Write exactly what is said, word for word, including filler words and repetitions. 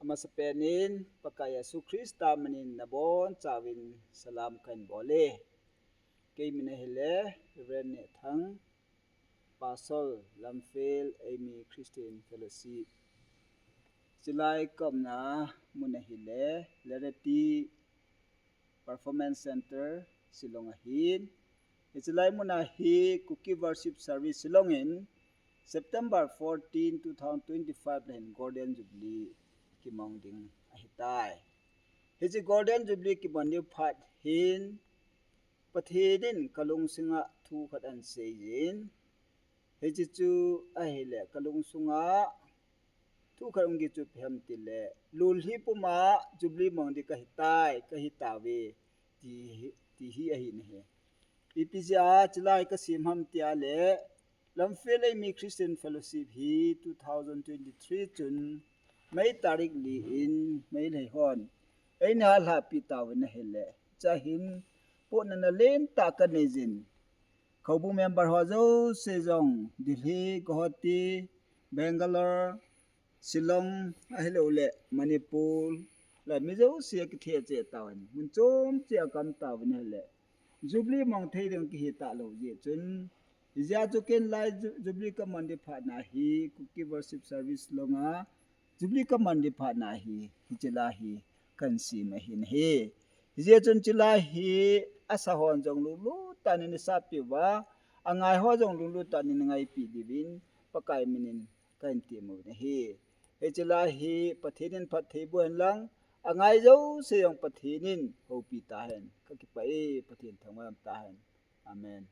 Masapen in Pakai Jesu Christa min in nabonchauvin salam kahin bol e. Kei min ahile Reverend Nehthang, Pastor, Lamphel Eimi Christian Fellowship. Chulai kaumna mun ahile Lereti Performance Center, Shillong ahin. Hiche lai muna hi Kuki Worship Service Shillong in September fourteen, two thousand twenty-five le hin Golden Jubilee kimang ding ahitai. Hiche Golden Jubilee kimang ding phat hin Pathen in kalungsunga thu khat ahin seiyin, hiche chu ahile kalungsunga thu khat hung kichuh ipi ham tile, lul hi puma Jubilee mang ding kahitai, kahitauve, ti, ti hi ahi nahi. Ipi jeh a chulai kasem ham tia le, Lamphel Eimi Christian Fellowship hi two thousand twenty-three chun May tarik li in Meitei hon eina lhahpeh tauvin ahile, chahin potna nalen tah kaneiyin, Houbung member ho jouse jong Delhi, Guwahati, Bangalore, Shillong, ahilouleh Manipur, la mi jouse akithe cheh tauvin, mun chom cheh a akam tauvin ahile, Jubilee mang thei ding kihi talou jeh chun, hijeh chun ken lai Ju-, Jubilee kamang ding phat na hi, Kuki Worship Service Shillong a, Jubilee kamang ding phat na hi, hiche lai hi kahin sem ahi nahi. Hijeh chun chulai hi asa hon jong lunglut tah in neisahpeh uva, angai ho jong lunglut tah in neingaipeh diuvin Pakai min in kahin temmu nahi. Hiche lai hi Pathen in phatthei boh hen lang, angai jouse jong Pathen in houpi tahen. Kakipah e, Pathen thangvah tahen. Amen.